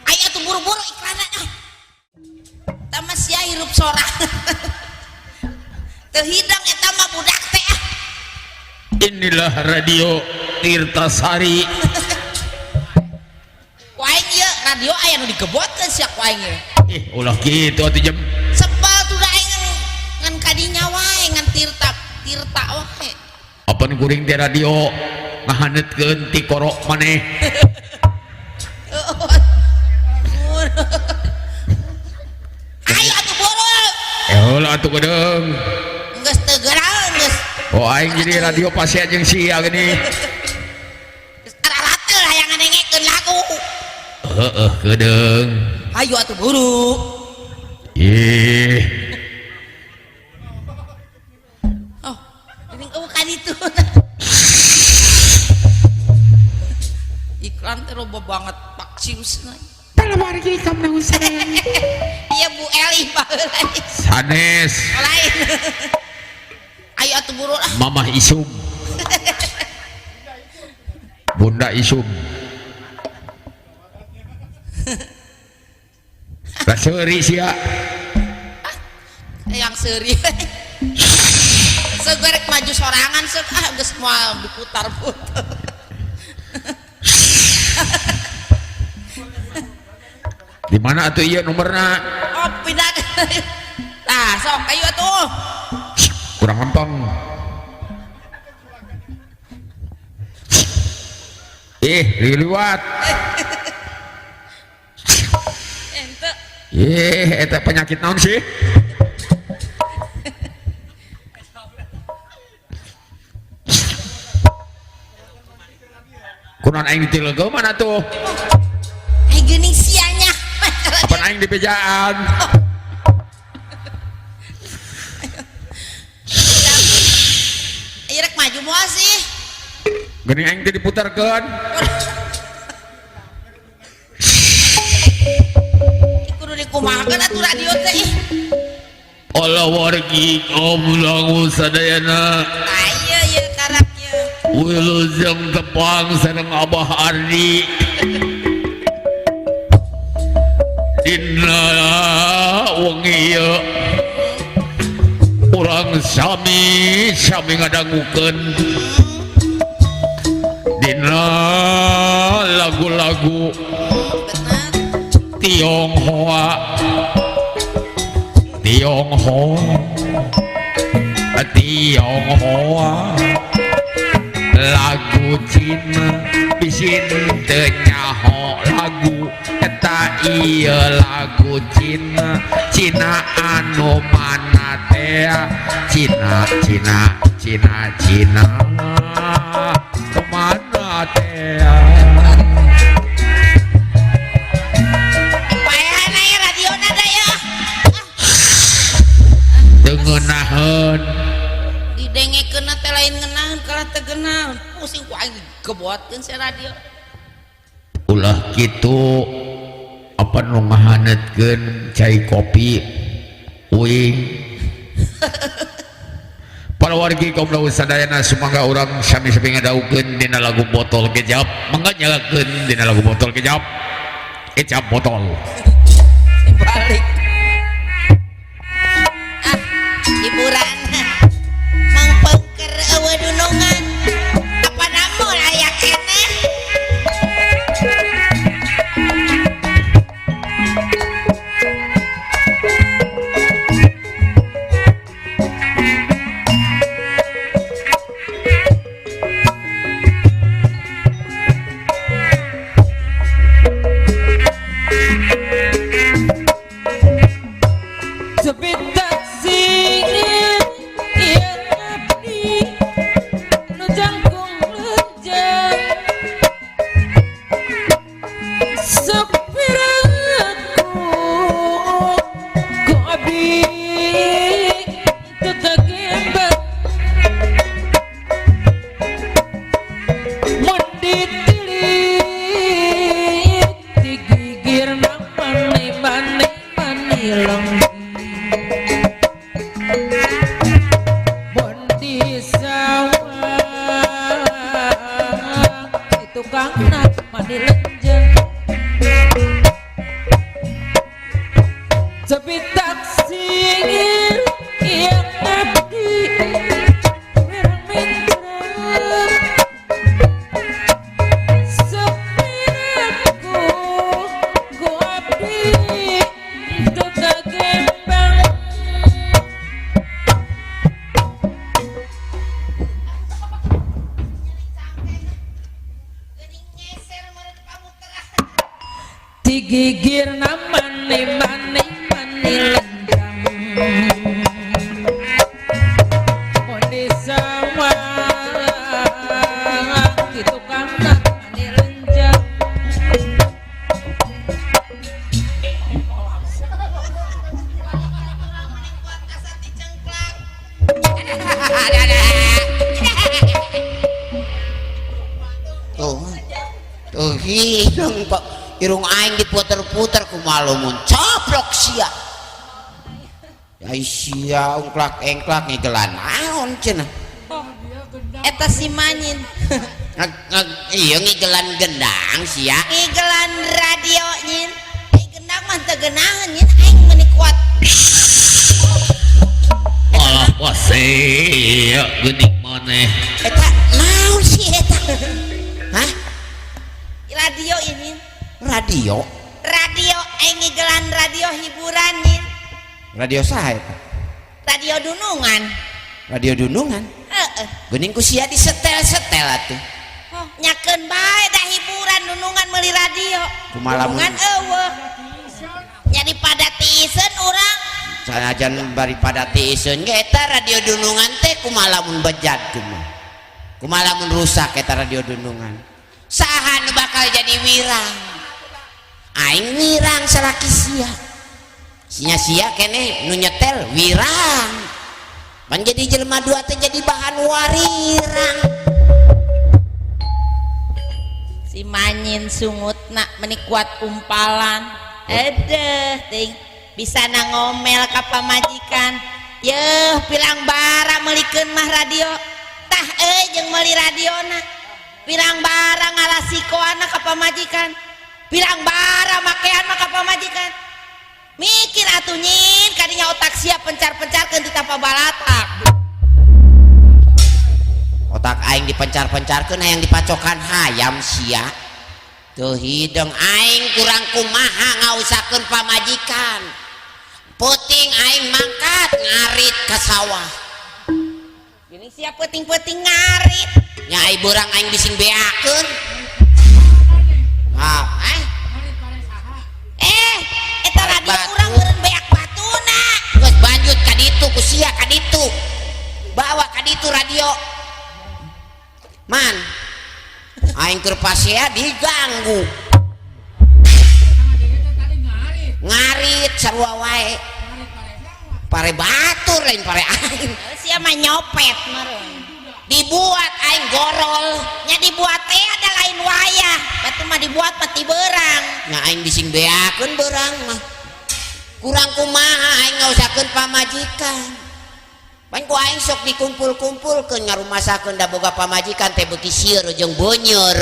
Ayo atuh buru-buru iklanna. Tah mah sia hirup sorang. Teu hidang eta mah budak teh ah. Inilah Radio Tirtasari. Ku aing ieu radio aya nu digebotkeun sia ku aing ieu. Ulah kitu atuh jam. Sebal tuh da aing ngan kadinya wae ngan tirta tirta wae. Apan kuring teh radio ngahaneutkeun ti korok maneh. Ayo atuh buru. Heula atuh gedeung. Geus teu geraeun geus. Oh aing jadi radio pasea jeung sia geuning. Geus aralateul hayang ngadengekeun lagu. Heeh gedeung. Ayo atuh buru. Ih. Oh, ini eueuh ka ditu. Iklan teh loba banget paksiusna. Iya Bu Eli baheula. Sanes. Lain. Ayo atuh buru lah. Mamah Isum. Bunda Isum. Raseuri sia. Teang seuri. Sok rek maju sorangan sok ah geus moal diputar-putar. Di mana atuh ieu nomorna? Oh, pindah. Tah, sok ayo atuh. Kurang lempeng. Ih, liwat. Ente. Ih, eta penyakit naon sih? Kunaon aing ditileugeuh mana tuh? Ai geuning sianya. Kapan aing di bejaan? Ayo rek maju moal sih. Geuning aing teh diputarkeun. Kudu dikumahakeun atuh radio teh ih. Allah wargi kaum langu sadayana. Tah ieu ieu karak ieu. Wilujeng tepang sareng Abah Ardi. Dina wengi ieu urang sami sami ngadangukeun dina lagu-lagu Tionghoa Tionghoa Tionghoa lagu Cina bisin teu nyaho lagu eta ieu lagu Cina Cina anu mana teh Cina Cina Cina Cina kemana teh. Paehan aya radiona da ya. Teu ngeunaheun Didengekeunna teh lain ngeunaheun kalah teu geunaheun. Pusing ku aing gebotkeun si radio. Ulah kitu apa nu ngahaneutkeun cai kopi uing. Para wargi kaum laut sadayana sumangga urang sami-sami ngadaukeun dina lagu botol kecap, mangga nyalakeun dina lagu botol kecap. Kecap botol. Balik. Ah, hiburan. Mangpengker eueuh dunungan. Apa namun aya keneh. Digigir namane mane mane lendang mone sawah di tukang mane lenjang. Tuh, tuh hidung pak. Irung aing diputer-puter kumaha mun coplok sia. Ai sia ungklak-engklak ngigelan naon cenah. Eta si Manyin. Iya ngigelan gendang sia. Ngigelan radio nyin. Ai gendang mah teu geunaheun nyin aing meuni kuat. Pasea geuning maneh. Eta naon sih eta? Hah? Radio ini. Radio? Radio aing ngigelan radio hiburan nih. Radio saha eta? Radio Dunungan. Radio Dunungan? Heeh. Geuning ku sia disetel-setel atuh. Oh, nyakeun bae da hiburan Dunungan meuli radio. Kumaha lamun- Dunungan eueuh. Jadi pada tiiseun urang. Sanajan bari pada tiiseun ge eta radio Dunungan teh kumaha lamun bejad kumaha? Kumaha lamun rusak eta radio Dunungan? Saha nu bakal jadi wirang? Aing wirang salaki sia. Sia sia keneh nu nyetel wirang. Pan jadi jelema dua teh jadi bahan warirang. Si manyin sungutna meni kuat umpalan. Edeh ting bisa na ngomel ka pamajikan. Yeuh pilang bara meulikeun mah radio. Tah euy jeung meuli radiona. Pilang bara ngalasikoana ka pamajikan. Pilang bara makean mah ka pamajikan. Mikir atuh nyin kadinya otak sia pencar-pencarkeun di tapa balatak. Otak aing dipencar-pencarkeun hayang dipacokan hayam sia. Teu hideung aing kurang kumaha ngausakeun pamajikan. Peuting aing mangkat ngarit ka sawah. Gini sia peuting-peuting ngarit. Nya ai beurang aing bising beakeun. Ha, eh? Eh, eta radio Batu. urang meureun beak batuna. Geus banjut ka ditu ku sia ka ditu. Bawa ka ditu radio. Man, aing keur pasea diganggu. Ngarit sarua wae. Pare batur lain pare aing. Sia mah nyopet meureun. Dibuat aing gorol. Nya dibuat teh ada lain wayah. Batu mah dibuat mah ti beurang. Nya aing bising beakeun beurang mah. Kurang kumaha aing ngausakeun pamajikan. Pan ku aing sok dikumpul-kumpulkeun ngarumasakeun da boga pamajikan teh beuki sieun jeung beuneur.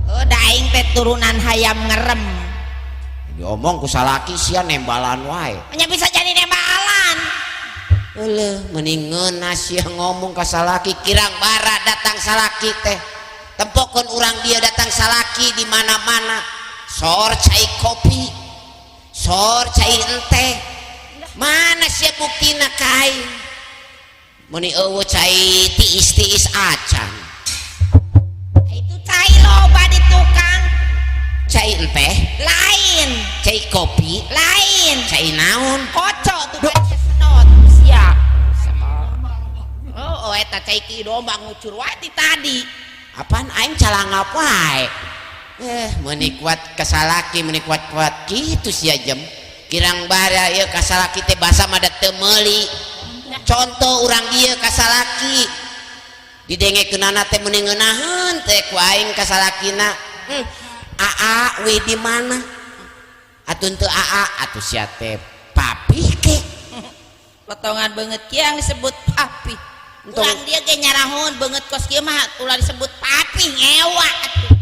Oh, da aing teh turunan hayam ngerem. Diomong ku salaki sia nembalan wae. Nya bisa jadi nembalan. Euleuh mending ngeunah sia ngomong ka salaki kirang bara datang salaki teh. Tempokeun urang dia datang salaki di mana-mana. Sor cai kopi. Sor cai enteh. Mana sia buktina ka aing? Meuni eueuh cai tiis-tiis acan. Itu cai loba di tukang. Cai enteh? Lain. Cai kopi? Lain. Cai naon? Kocok tuh kan sedot sia. Oh, oh eta cai ki domba ngucur wae ti tadi. Apaan aing calangap wae. Meuni kuat ka salaki meuni kuat-kuat kitu sia jem. Kirang bara ieu ka salaki teh basa mah da teu meuli. Contoh urang ieu ka salaki. Didengekeunana teh meuni ngeunaheun teh ku aing ka salakina. Aa we di mana? Atuh teu aa atuh sia teh papih ke. Potongan beungeut kieu yang disebut papi. Entong. Urang dia ge nyarahun beungeut kos kieu mah ulah disebut papi ngewa atuh.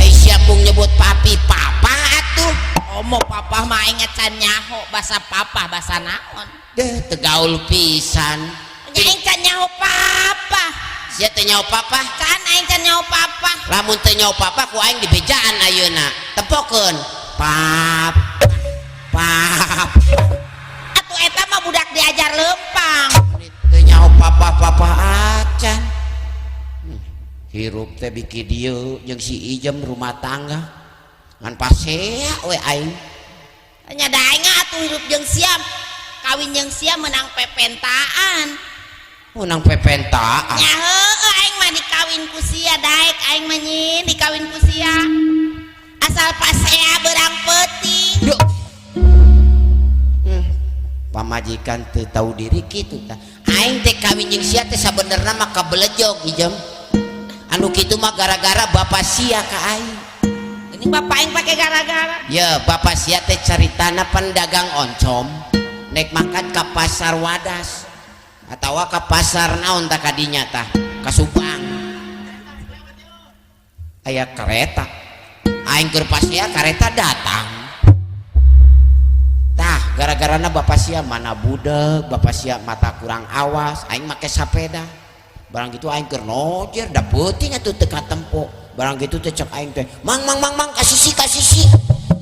Ai sia mung nyebut papi papa atuh. Omo papa mah aing can nyaho basa papa basa naon. Deh tegaul pisan. Nya aing can nyaho papa. Sia teh nyaho papa? Can aing can nyaho papa. Lamun teu nyaho papa ku aing dibejaan ayeuna. Tempokeun. Pap. Pap. Atuh eta mah budak diajar lempang. Teu nyaho papa-papa acan. Hirup teh biki dieu jeung si Ijem rumah tangga. Ngan pasea we aing. Nya da aing atuh hirup jeung siam. Kawin jeung siam menang pepentaan. Menang pepentaan. Nya heueuh aing mah dikawin ku sia daek aing mah nyin dikawin ku sia. Asal pasea beurang peuting. Duh. Pamajikan teu tahu diri kitu tah. Aing teh kawin jeung sia teh sabenerna mah kabelejog Ijem. Anu kitu mah gara-gara bapak sia ka aing. Ini bapak aing pake gara-gara. Ya, bapak sia teh caritana pendagang oncom. Nek makan ka pasar Wadas atawa ka pasar naon tah kadinya tah, ka Subang. Aya kereta. Aing keur pasea kareta datang. Tah, Gara-garana bapak sia mana budeg, bapak sia mata kurang awas, aing make sapeda. Barang gitu aing keur nojer da peuting atuh teu katempo. Barang gitu teh cek aing teh, "Mang mang mang mang kasisi kasisi."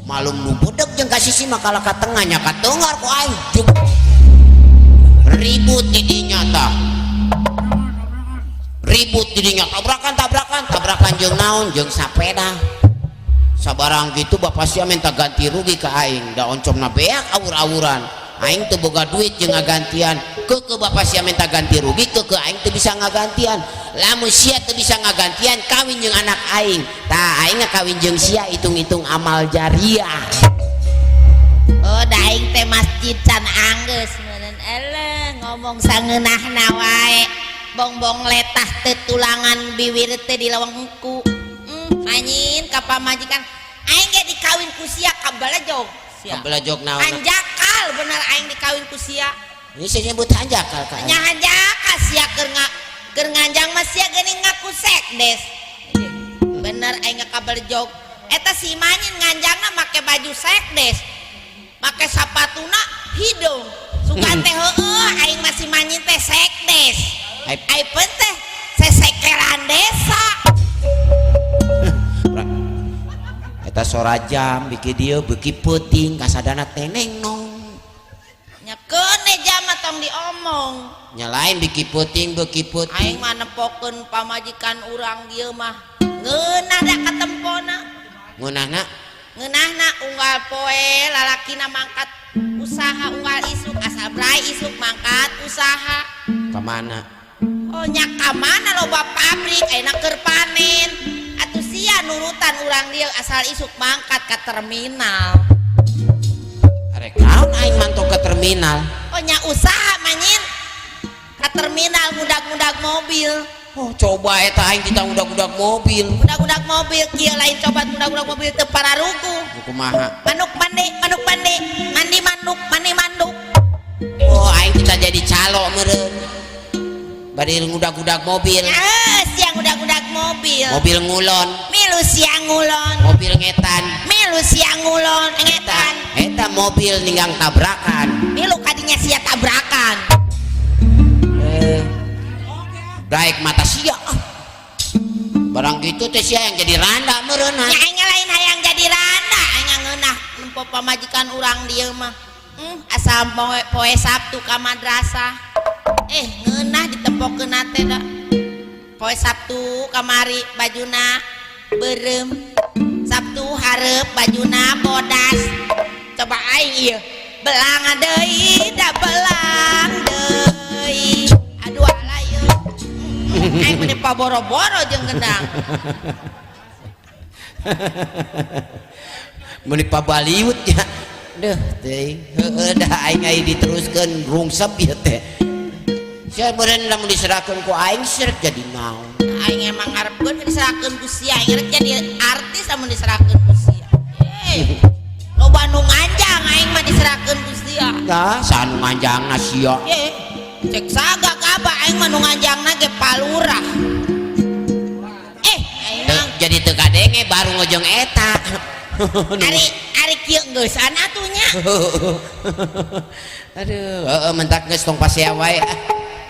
Malum nu budeg jeung kasisi mah kalah ka tengah nya katengar ku aing. Jug. Ribut di dinya tah. Ribut di dinya tabrakan tabrakan tabrakan jeung naon jeung sapeda. Sabarang gitu bapak sia minta ganti rugi ke aing, da oncomna beak awur-awuran. Aing teu boga duit jeung ngagantian. Keukeuh bapak sia minta ganti rugi, keukeuh aing teu bisa ngagantian. Lamun sia teu bisa ngagantian kawin jeung anak aing. Tah aing kawin jeung sia hitung-hitung amal jariah. Oh, da aing teh masjid can anggeus meureun eleh ngomong sangeunahna wae. Bongbong letah teu tulangan biwir teh di lewengku. Anjing ka pamajikan aing ge dikawin ku sia kabalejog sia. Kabalejog naon? Hanjakal bener aing dikawin ku sia. Ini saya nyebut hanjakal ka aing. Nya hanjakal sia keur nganjang mah sia geuning ngaku sekdes. Bener aing kabalejog. Eta si Manyin nganjangna make baju sekdes. Make sapatuna hidung. Sugan teh heueuh aing mah si Manyin teh sekdes. Ai peun teh sesekeran desa. Eta sora jam biki dieu beuki peuting kasadana teneng nong. Nya keun jam mah tong diomong. Nya lain biki peuting beuki peuting. Aing mah nempokeun pamajikan urang dieu mah ngeunah da katempona. Ngeunahna? Ngeunahna unggal poe lalakina mangkat usaha unggal isuk asal brai isuk mangkat usaha. Ka mana? Oh nya ka mana loba pabrik ayeuna keur panen. Atuh sia nurutan urang dieu asal isuk mangkat ka terminal. Arek naon aing mantok ka terminal? Oh nya usaha manyin ka terminal ngudag-ngudag mobil. Oh coba eta aing kita ngudag-ngudag mobil. Ngudag-ngudag mobil kieu lain coba ngudag-ngudag mobil teu pararugu. Kumaha? Manuk mandi, manuk mandi, mandi manuk, mandi manduk. Oh aing kita jadi calo meureun. Bade ngudag-ngudag mobil. Ya, siang ngudag-ngudag mobil. Mobil ngulon. Milu siang ngulon. Mobil ngetan. Milu siang ngulon ngetan. Eta mobil ninggang tabrakan. Milu kadinya sia tabrakan. Daek mata sia. Barang gitu teh sia yang jadi randa meureunna. Ya aing lain hayang jadi randa, aing ngeunah nempo pamajikan urang dieu mah. Asal poe Sabtu ka madrasah. Ngeunah ditempokeun teh da. Poe Sabtu kamari bajuna beureum. Sabtu hareup bajuna bodas. Coba aing ieu belang deui da belang deui. Aduh ala ieu. Aing meni paboro-boro jeung gendang. Meuni pabaliut nya. Deuh teuing. Heueuh da aing aya diteruskeun rungsep ieu teh. Sia meureun lamun diserahkeun ku aing sirek jadi naon. Aing emang ngarepkeun diserahkeun ku sia, aing rek jadi artis lamun diserahkeun ku sia. Loba nu nganjang aing mah diserahkeun ku sia. Tah, saha nu nganjangna sia? Cek saga gaba aing mah nu nganjangna ge palurah. Aing mah jadi teu kadenge baru ngojong eta. Ari kieu geusan atuh nya. Aduh, heeh mentak geus tong pasea wae.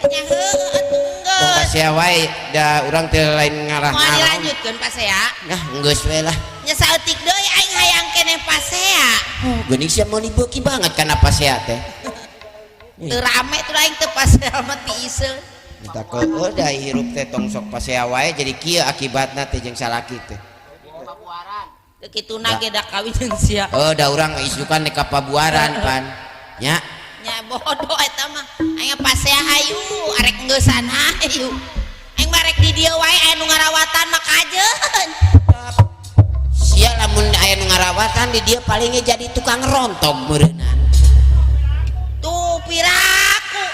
Nya heueuh atuh geus. Tong pasea wae da urang teh lain ngarah. Moal dilanjutkeun pasea? Nah, geus we lah. Nya saeutik deui aing hayang keneh pasea. Oh, geuning sia meuni beuki banget kana pasea teh. Teu rame tuh aing teu pasea mah tiiseun. Minta keueuh da hirup teh tong sok pasea wae jadi kieu akibatna teh jeung salaki teh. Teu kituna ge da kawin jeung sia. Oh, da urang isukan ka pabuaran pan. Nya. Nya bodoh eta mah. Aing pasea hayu arek ngeusan hayu. Aing mah rek di dieu wae aya nu ngarawatan mah kajeun. Sia lamun aya nu ngarawatan di dieu palingnya jadi tukang rontog meureunnan. Tuh piraku.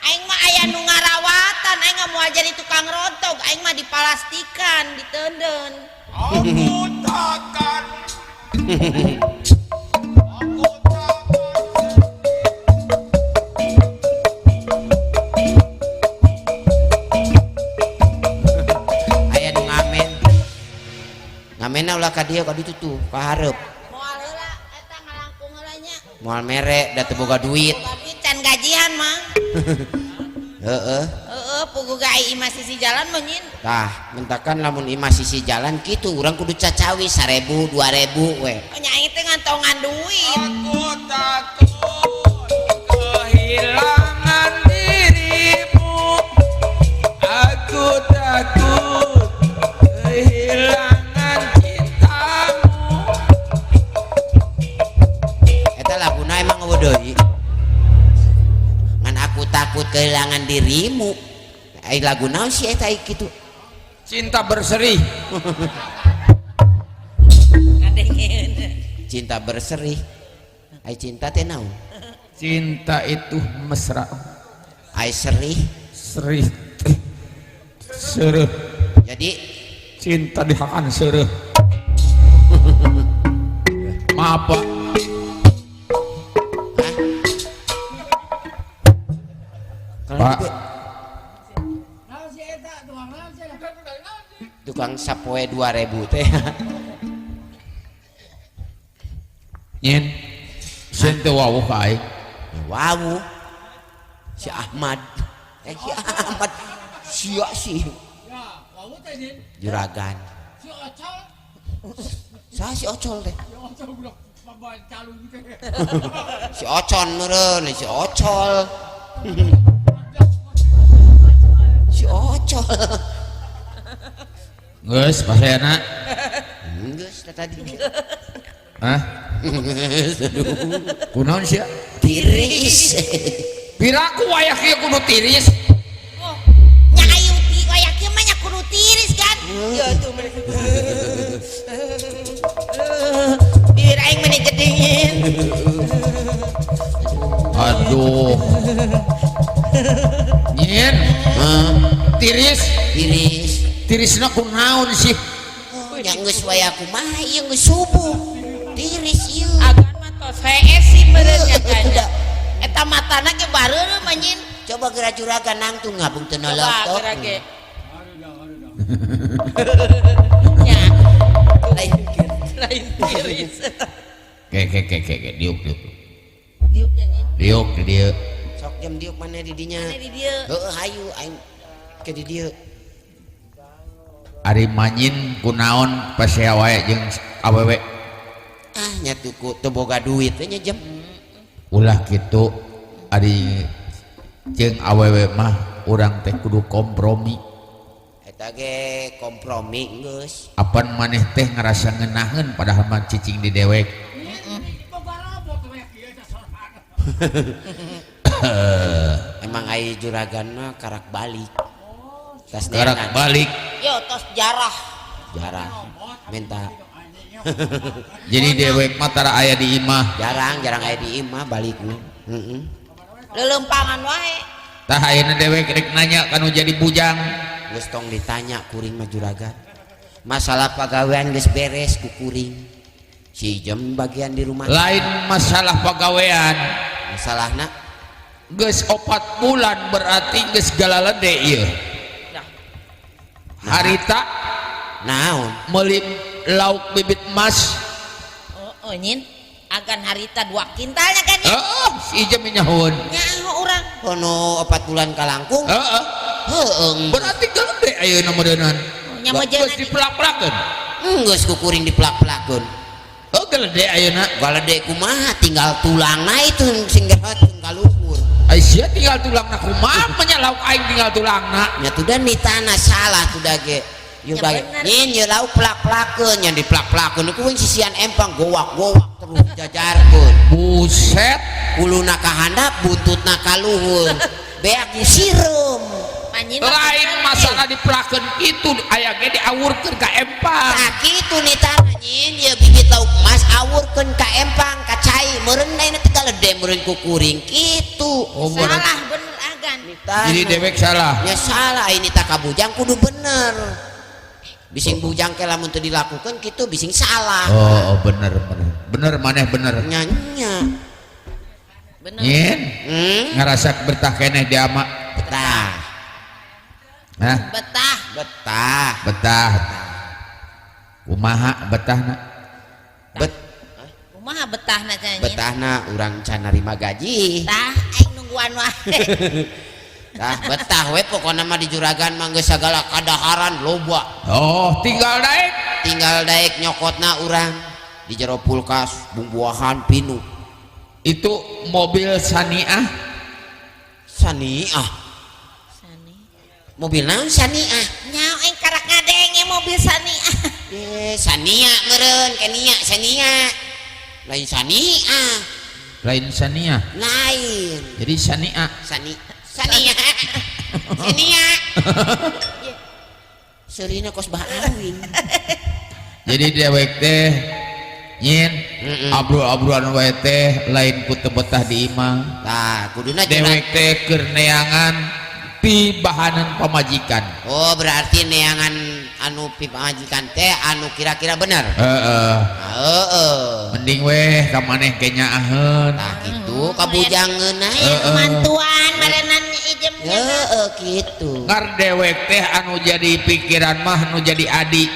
Aing mah aya nu ngarawatan, aing mah moal jadi tukang rontog, aing mah dipalastikan, diteundeun. Aku takkan. Aku takkan. Aya nu ngamen. Ngamenna ulah ka dieu ka ditu tuh, ka hareup. Moal heula eta ngalangkung heula nya. Moal mere da teu boga duit. Boga duit can gajian mah. Heeh. Heeh, puguh ge ai imah sisi jalan mah nyin. Tah, mentakan lamun imah sisi jalan kitu urang kudu cacawi 1000, 2000 we. Oh, nya aing teh ngantongan duit. Aku takut kehilangan dirimu. Aku takut kehilangan cintamu. Eta laguna emang eueuh deui. Ngan aku takut kehilangan dirimu. Ai lagu naon sih eta kitu? Cinta berseri. Ngadengeun. Cinta berseri. Ai cinta teh naon? Cinta itu mesra. Ai serih. Serih teh seureuh. Jadi cinta dihakan seureuh. Maaf Pak. Hah? Pak. Tukang sapoe 2000 teh. Nyin. Sieun teu wawuh ka aing. Wawuh. Si Ahmad. Si Ahmad. Sia sih. Ya, wawuh teh Nyin. Juragan. Si Ocol. Saha si Ocol teh? Si Ocol budak babahan calung teh. Si Ocon meureun, si Ocol. Si Ocol. Geus pasayana. Geus teh tadi. Hah? Kunaon sia? Tiris. Piraku wayah kieu kudu tiris. Oh, nya ayu ti wayah kieu mah nya kudu tiris kan. Ya tuh meni. Bibir aing meni gedingin. Aduh. Nyin. Hah? Tiris. Tiris. Tirisna kunaon sih? Nya geus wayah kumaha ieu geus subuh. Tiris ieu. Agan mah tos hees sih meureun nya kan. Eta matana ge bareureum mah nyin. Coba geura juragan nangtung ngabung teu Coba nolotok. geura ge. Nya. Lain tiris. Ke ke ke ke ke diuk diuk. Diuk nya nyin. Diuk di dieu. Sok jam diuk mana di dinya? Mana di dieu? Heeh hayu aing ke di dieu. Ari manyin kunaon pasea wae jeung awewe. Ah nya tuku teu boga duit we nya jam. Ulah kitu ari jeung awewe mah urang teh kudu kompromi. Eta ge kompromi geus. Apan maneh teh ngarasa ngeunaheun padahal mah cicing di dewek. Emang ai juragan mah karak balik. Tas Karak neangan. balik. Yo tos jarah. Jarah. Minta. Jadi dewek mah tara aya di imah. Jarang, jarang aya di imah balikna. Heeh. Leuleumpangan wae. Tah ayeuna dewek rek nanya kanu jadi bujang. Geus tong ditanya kuring mah juragan. Masalah pagawean geus beres ku kuring. Si jam bagian di rumah. Lain masalah pagawean. Masalahna geus 4 bulan berarti geus galalede ieu. Harita naon? Meuli lauk bibit emas. Oh, oh nyin. Agan harita 2 kintalnya kan ya? Heeh, si Ijem nyahoeun. Nyaho urang. Kono 4 bulan kalangkung. Heeh. Heeh. Berarti galede ayeuna meureunnan. Nya meujeuna Geus dipelak-pelakeun. Geus ku kuring dipelak-pelakeun. Oh galede ayeuna. Galede kumaha tinggal tulangna itu sing gerot kaluhur. Ai sia tinggal tulangna kumaha nya lauk aing tinggal tulangna. Nya tuh dan ditana salah tuh dage. Yuk Ya bae. bener. Nyin ye lauk plak-plakeun nya diplak-plakeun ku sisian empang gowak-gowak terus jajarkeun. Buset. Kuluna ka handap buntutna ka luhur. Beak sireum. Manyin mah Lain bener. masalah diplakeun kitu aya ge diawurkeun ka empang. Tah kitu nitana nyin ye bibit lauk emas awurkeun ka empang ka cai meureun ayeuna teh galede meureun ku kuring kitu. Oh, bener. Salah bener agan. Nitana. Jadi dewek salah. Nya salah ini tak kabujang kudu bener. Bising bujang ke lamun teu dilakukeun kitu bising salah. Oh, oh bener bener. Bener maneh bener. Nya nya. Bener. Nyin ngerasa betah keneh di ama. Betah. Hah? Betah. Betah. Betah. Kumaha betahna? Bet. Kumaha betahna cenah? Betahna urang can narima gaji. Tah aing nungguan wae. Tah betah we pokona mah di juragan mah geus sagala kadaharan loba. Oh, tinggal daek. Tinggal daek nyokotna urang di jero kulkas bumbuahan pinu. Itu mobil Saniah. Saniah. Sani. Mobil naon Saniah? Nyaho aing karak ngadenge mobil Saniah. Eh, Sania meureun Kenia Sania. Lain Saniah. Lain Sania. Lain. Jadi Sania. Sani Sania. Sania. Serina kos baawing. Jadi dewek teh nyin abrul-abrulan wae teh lain ku teu betah di imah. Tah, kuduna dewek teh keur neangan pibahanan pamajikan. Oh, berarti neangan anu pamajikan teh anu kira-kira bener. Heeh. Heeh. Mending weh ka maneh ke nyaaheun. Tah kitu kabujangeun aya. Heeh. Mantuan marenan ijem. Heeh kitu. Ngar dewek teh anu jadi pikiran mah anu jadi adik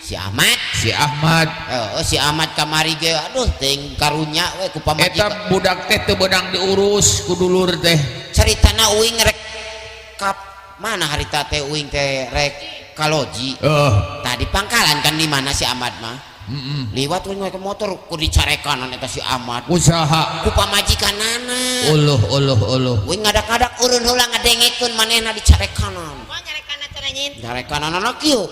Si Ahmad. Si Ahmad. Heeh, si Ahmad kamari ge aduh teuing karunya we ku Eta pamajikan. budak teh teu beunang diurus ku dulur teh. Caritana uing rek kap mana harita teh uing teh rek kaloji. Heeh. Tadi pangkalan kan di mana si Ahmad mah? Liwat uing ke motor ku dicarekanan eta si Ahmad. Usaha Ku pamajikanana. Uluh uluh uluh. Uing ngadak-ngadak urun heula ngadengekeun manehna dicarekanan. Kumaha nyarekana cenah nyin? Nyarekanana kieu.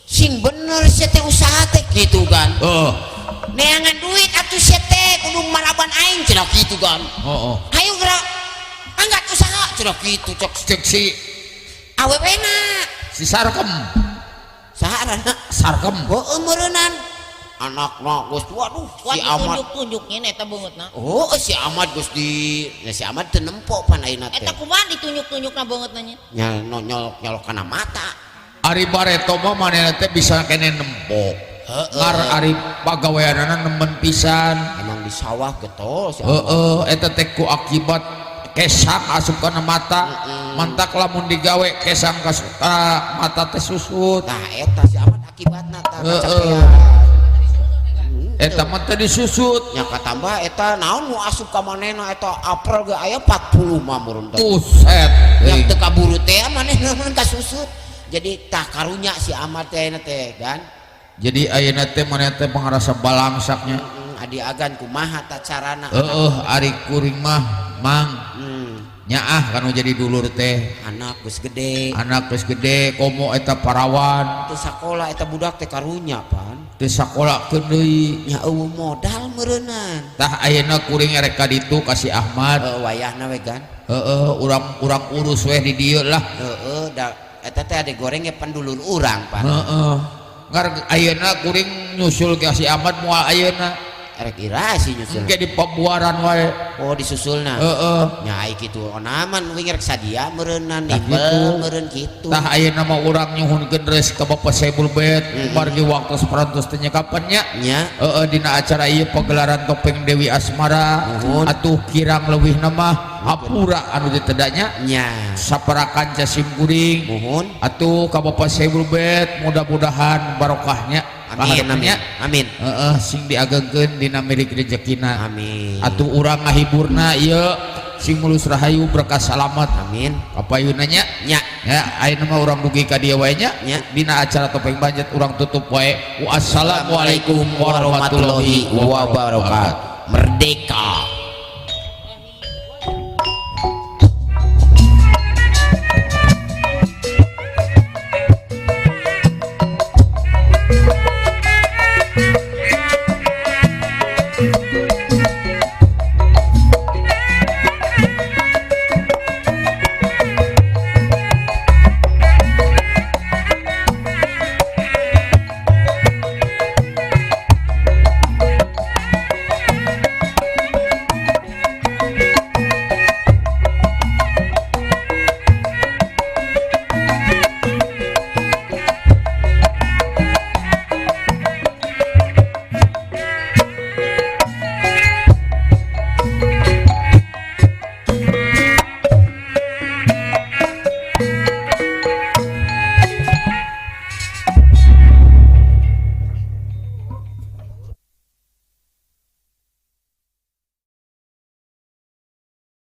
Sing bener sia teh usaha teh kitu kan. Oh. Neangan duit atuh sia teh kudu maraban aing cenah kitu kan. Oh, oh. Hayu gerak. Angkat usaha cenah kitu cek Cek si awewena. Si Sarkem. Saha ngaranna? Sarkem. Heueuh meureunnan. Anakna geus waduh Kuat si Ahmad. ditunjuk-tunjuk nyin eta beungeutna. Oh, si Ahmad geus di ya si Ahmad teu nempo pan ayeuna teh. Eta kumaha ditunjuk-tunjukna beungeutna nyin? Nya nyolok nyolok kana mata. Ari bareto mah manehna teh bisa kene nempo. Ngar ari pagaweanana nemen pisan. Emang di sawah getol si Ahmad. Heeh, eta teh ku akibat kesang asup kana mata. Mantak lamun digawe kesang ka mata teh susut. Tah eta si Ahmad akibatna tah Heeh. kacapean. Eta mah teh disusut. Nya katambah eta naon nu asup ka manehna eta April ge aya 40 mah meureun teh. Buset. Yang teu kaburu teh manehna mun kasusut. Jadi tah karunya si Ahmad teh ayeuna teh kan. Jadi ayeuna teh manehna teh pangarasa balangsaknya. Adi agan kumaha tah carana? Heeh, ari kuring mah mang. Nyaah kanu jadi dulur teh. Anak geus gede. Anak geus gede komo eta parawan. Teu sakola eta budak teh karunya pan. Teu sakolakeun deui. Nya eueuh modal meureunnan. Tah ayeuna kuring rek ka ditu ka si Ahmad. Heeh, wayahna we gan. Heeh, urang urus weh di dieu lah. Heeh, da eta teh ade goreng ge pandulur urang pan. Heeh. Ngar ayeuna kuring nyusul ka si Ahmad moal ayeuna. Rek irasi nyusul. Engke di pembuaran wae. Oh, disusulna. Heeh. Nya ai kitu onaman uing rek sadia meureunnan Tah nimbel kitu. meureun kitu. Tah ayeuna mah urang nyuhunkeun reus ka Bapak Saibul Bait margi waktu parantos teh nyekapan nya. Nya. Heeh, dina acara ieu pagelaran topeng Dewi Asmara. Nuhun. Atuh kirang leuwihna mah hapura anu ditedanya. Nya. Saparakan casim kuring. Nuhun. Atuh ka Bapak Saibul Bait mudah-mudahan barokahnya. Amin, amin. Amin. Heeh, sing diagengkeun dina milik rejekina. Amin. Atuh urang ngahiburna ieu sing mulus rahayu berkah salamat. Amin. Kapayunna nya. Nya. Ya, ayeuna mah urang dugi ka dieu wae nya. Nya. Dina acara topeng banjet urang tutup wae. Wassalamualaikum warahmatullahi wabarakatuh. Merdeka.